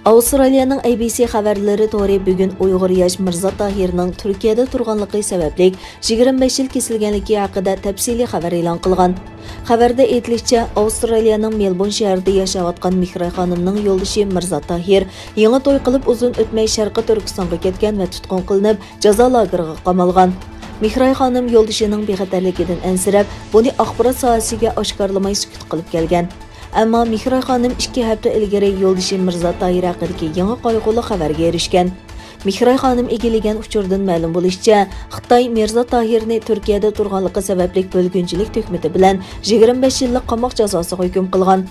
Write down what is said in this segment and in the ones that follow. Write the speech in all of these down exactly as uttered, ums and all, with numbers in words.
ئاۋسترالىيەنىڭ ئەي بى سى خەۋەرلىرى تورى بۈگۈن ئۇيغۇر ياش مىرزا تاھىرنىڭ تۈركىيەدە تۇرغانلىقى سەۋەبلىك يىگىرمە بەش يىل كېسىلگەنلىكى ھەققىدە تەپسىلىي خەۋەر ئېلان قىلغان. خەۋەردە ئېيتىلىشىچە، ئاۋسترالىيەنىڭ مېلبورن شەھىرىدە ياشاۋاتقان مېھراي خانىمنىڭ يولدىشى مىرزا تاھىر يېڭى توي قىلىپ ئۇزۇن ئۆتمەي شەرقىي تۈركىستانغا كەتكەن ۋە تۇتقۇن قىلىنىپ، جازا لاگېرىغا قامالغان. مېھراي خانىم يولدىشىنىڭ بىخەتەرلىكىدىن ئەنسىرەپ، بۇنى ئاخبارات ساھەسىگە ئاشكارىلىماي سۈكۈت قىلىپ كەلگەن. ئەمما مېھراي خانىم ئىككى ھەپتە ئىلگىرى يولدىشى مىرزا تاھىر ھەققىدىكى يېڭى قايغۇلۇق خەۋەرگە ئېرىشكەن. مېھراي خانىم ئىگىلىگەن ئۇچۇردىن مەلۇم بولۇشىچە، خىتاي مىرزا تاھىرنى تۈركىيەدە تۇرغانلىقى سەۋەبلىك بۆلگۈنچىلىك تۆھمىتى بىلەن يىگىرمە بەش يىللىق قاماق جازاسىغا ھۆكۈم قىلغان.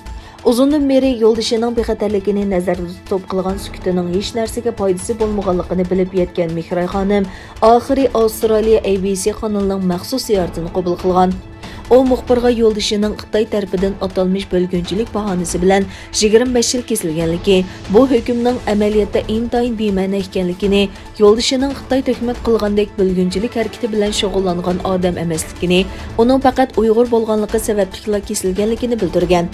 ئۇزۇندىن بېرى يولدىشىنىڭ بىخەتەرلىكىنى نەزەردە تۇتۇپ قىلغان سۈكۈتىنىڭ ھېچ نەرسىگە پايدىسى بولمىغانلىقىنى بىلىپ يەتكەن مېھراي خانىم ئاخىرى ئاۋسترالىيە ئەي بى سى قانىلىنىڭ مەخسۇس زىيارىتىنى قوبۇل قىلغان. ئۇ مۇخبىرغا يولدىشىنىڭ خىتاي تەرىپىدىن ئاتالمىش بۆلگۈنچىلىك باھانىسى بىلەن يىگىرمە بەش يىل كېسىلگەنلىكى، بۇ ھۆكۈمنىڭ ئەمەلىيەتتە ئىنتايىن بىمەنە ئىكەنلىكىنى، يولدىشىنىڭ خىتاي تۆھمەت قىلغاندەك بۆلگۈنچىلىك ھەرىكىتى بىلەن شۇغۇللانغان ئادەم ئەمەسلىكىنى، ئۇنىڭ پەقەت ئۇيغۇر بولغانلىقى سەۋەبلىكلا كېسىلگەنلىكىنى بىلدۈرگەن.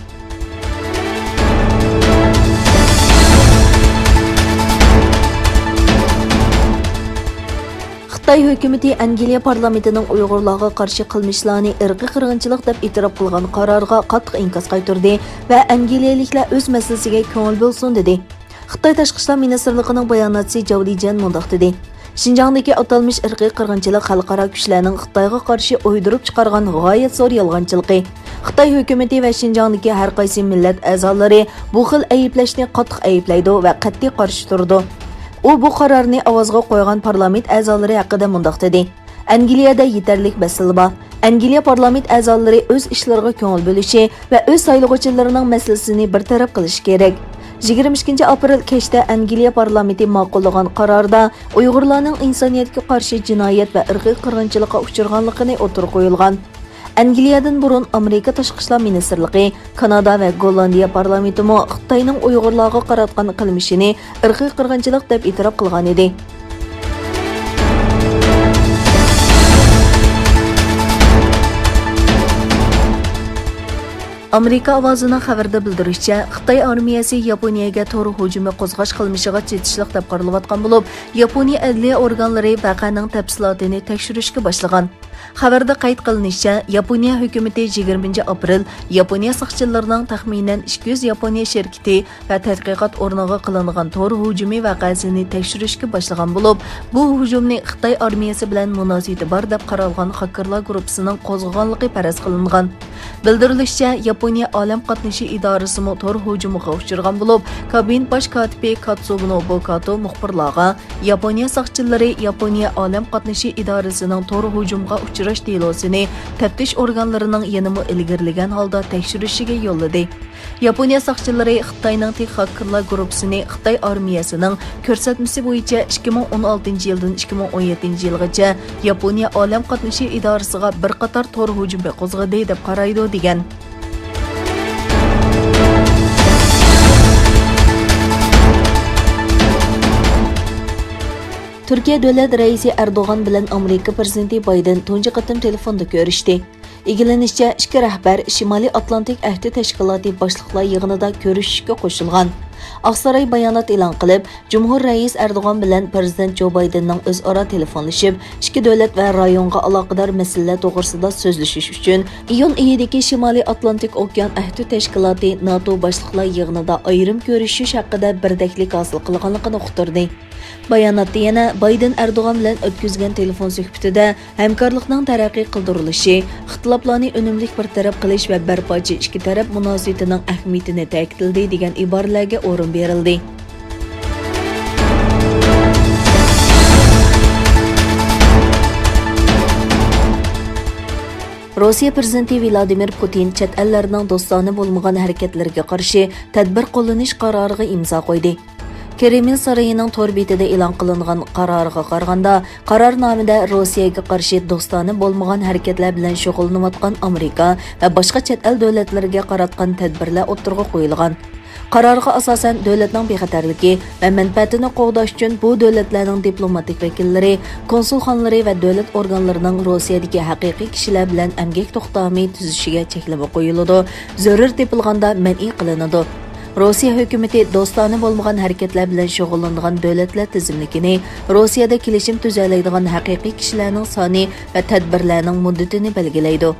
خىتاي ھۆكۈمىتى ئەنگلىيە پارلامېنتىنىڭ ئۇيغۇرلارغا قارشى قىلمىشلارنى ئىرقىي قىرغىنچىلىق دەپ ئېتىراپ قىلغان قارارغا قاتتىق ئىنكاس قايتۇردى ۋە ئەنگلىيەلىكلەر ئۆز مەسىلىسىگە كۆڭۈل بۆلسۇن دېدى. خىتاي تاشقى ئىشلار مىنىستىرلىقىنىڭ باياناتچىسى جاۋ لىجيەن مۇنداق دېدى: شىنجاڭدىكى ئاتالمىش ئىرقىي قىرغىنچىلىق خەلقئارا كۈچلەرنىڭ خىتايغا قارشى ئويدۇرۇپ چىقارغان غايەت زور يالغانچىلىقى. خىتاي ھۆكۈمىتى ۋە شىنجاڭدىكى ھەر قايسى مىللەت ئەزالىرى بۇ خىل ئەيىبلەشنى قاتتىق ئەيىبلەيدۇ ۋە قەتئىي قارشى تۇرىدۇ. ئۇ بۇ قارارنى ئاۋازغا قويغان پارلامېنت ئەزالىرى ھەققىدە مۇنداق دېدى: ئەنگلىيەدە يېتەرلىك مەسىلە بار. ئەنگلىيە پارلامېنت ئەزالىرى ئۆز ئىشلىرىغا كۆڭۈل بۆلۈشى ۋە ئۆز سايلىغۇچىلىرىنىڭ مەسىلىسىنى بىر تەرەپ قىلىشى كېرەك. يىگىرمە ئىككىنچى ئاپرېل كەچتە ئەنگلىيە پارلامېنتى ماقۇللىغان قاراردا ئۇيغۇرلارنىڭ ئىنسانىيەتكە قارشى جىنايەت ۋە ئىرقىي قىرغىنچىلىققا ئۇچرىغانلىقىنى ئوتتۇرىغا قويۇلغان. ئەنگلىيەدىن بۇرۇن ئامېرىكا تاشقى ئىشلار مىنىستىرلىقى، كانادا ۋە گوللاندىيە پارلامېنتىمۇ خىتاينىڭ ئۇيغۇرلارغا قاراتقان قىلمىشىنى ئىرقىي قىرغىنچىلىق دەپ ئېتىراپ قىلغانىدى. ئامېرىكا ئاۋازىنىڭ خەۋىرىدە بىلدۈرۈشىچە، خىتاي ئارمىيەسى ياپونىيەگە تور ھۇجۇمى قوزغاش قىلمىشىغا چېتىشلىق دەپ قارىلىۋاتقان بولۇپ، ياپونىيە ئەدلىيە ئورگانلىرى ۋەقەنىڭ تەپسىلاتىنى تەكشۈرۈشكە باشلىغان. خەۋەردە قەيت قىلىنىشىچە، ياپونىيە ھۆكۈمىتى يىگىرمىنچى ئاپرېل ياپونىيە ساقچىلىرىنىڭ تەخمىنەن ئىككى يۈز ياپونىيە شىركىتى ۋە تەتقىقات ئورنىغا قىلىنغان تور ھۇجۇمى ۋەقەسىنى تەكشۈرۈشكە باشلىغان بولۇپ، بۇ ھۇجۇمنى خىتاي ئارمىيەسى بىلەن مۇناسىۋىتى بار دەپ قارالغان خاككېرلار گۇرۇپپىسىنىڭ قوزغىغانلىقى پەرەز قىلىنغان. بىلدۈرۈلۈشىچە، ياپونىيە ئالەم قاتنىشى ئىدارىسىمۇ تور ھۇجۇمىغا ئۇچرىغان بولۇپ، كابىنېت باش كاتىپى كاتسۇنوبۇ كاتو مۇخبىرلارغا، ياپونىيە ساقچىلىرى ياپونىيە ئالەم قاتنىشى ئىدارىسىنىڭ تور ھۇجۇمغا ئۇچراش دېلوسىنى تەپتىش ئورگانلىرىنىڭ يەنىمۇ ئىلگىرىلىگەن ھالدا تەكشۈرۈشىگە يوللىدى. ياپونىيە ساقچىلىرى خىتاينىڭ تېخ خاككېرلار گۇرۇپپىسىنى خىتاي ئارمىيەسىنىڭ كۆرسەتمىسى بويىچە ئىككى مىڭ ئون ئالتىنچى يىلدىن ئىككى مىڭ ئون يەتتىنچى يىلغىچە ياپونىيە ئالەم قاتنىشى ئىدارىسىغا بىر قاتار تور ھۇجۇمى قوزغىدى دەپ قارايدۇ، دېگەن. تۈركىيە دۆلەت رەئىسى ئەردوغان بىلەن ئامېرىكا پىرېزىدېنتى بايدېن تۇنجى قېتىم تېلېفوندا كۆرۈشتى. ئىگىلىنىشىچە، ئىككى رەھبەر شىمالىي ئاتلانتىك ئەھدى تەشكىلاتى باشلىقلار يىغىنىدا كۆرۈشۈشكە قوشۇلغان. ئاقساراي بايانات ئېلان قىلىپ، جۇمھۇر رەئىس ئەردوغان بىلەن پىرېزىدېنت جو بايدېننىڭ ئۆزئارا تېلېفونلىشىپ، ئىككى دۆلەت ۋە رايونغا ئالاقىدار مەسىلىلەر توغرىسىدا سۆزلىشىش ئۈچۈن ئىيۇن ئېيىدىكى شىمالىي ئاتلانتىك ئوكيان ئەھدى تەشكىلاتى ناتو باشلىقلار يىغىنىدا ئايرىم كۆرۈشۈش ھەققىدە بىردەكلىك ھاسىل قىلغانلىقىنى ئۇقتۇردى. باياناتتا يەنە بايدېن ئەردوغان بىلەن ئۆتكۈزگەن تېلېفون سۆھبىتىدە ھەمكارلىقنىڭ تەرەققىي قىلدۇرۇلۇشى، ئىختىلاپلارنى ئۈنۈملۈك بىر تەرەپ قىلىش ۋە بەرپاچى ئىككى تەرەپ مۇناسىۋىتىنىڭ ئەھمىيىتىنى تەكىتلىدى، دېگەن ئىبارىلەرگە ئورۇن بېرىلدى. روسىيە پىرېزىدېنتى ۋىلادىمىر پۇتىن چەت ئەللەرنىڭ دوستانە بولمىغان ھەرىكەتلىرىگە قارشى تەدبىر قوللىنىش قارارىغا ئىمزا قويدى. كرېمىل سارىيىنىڭ تور بېتىدە ئېلان قىلىنغان قارارغا قارىغاندا، قارارنامىدە روسىيەگە قارشى دوستانە بولمىغان ھەرىكەتلەر بىلەن شۇغۇللىنىۋاتقان ئامېرىكا ۋە باشقا چەت ئەل دۆلەتلىرىگە قاراتقان تەدبىرلەر ئوتتۇرىغا قويۇلغان. قارارغا ئاساسەن، دۆلەتنىڭ بىخەتەرلىكى ۋە مەنپەئەتىنى قوغداش ئۈچۈن بۇ دۆلەتلەرنىڭ دىپلوماتىك ۋەكىللىرى، كونسۇلخانىلىرى ۋە دۆلەت ئورگانلىرىنىڭ روسىيەدىكى ھەقىقىي كىشىلەر بىلەن ئەمگەك توختامى تۈزۈشىگە چەكلىمە قويۇلىدۇ، زۆرۈر تېپىلغاندا مەنئى قىلىنىدۇ. روسىيە ھۆكۈمىتى دوستانە بولمىغان ھەرىكەتلەر بىلەن شۇغۇللىنىدىغان دۆلەتلەر تىزىملىكىنى، روسىيەدە كېلىشىم تۈزەلەيدىغان ھەقىقىي كىشىلەرنىڭ سانى ۋە تەدبىرلەرنىڭ مۇددىتىنى بەلگىلەيدۇ.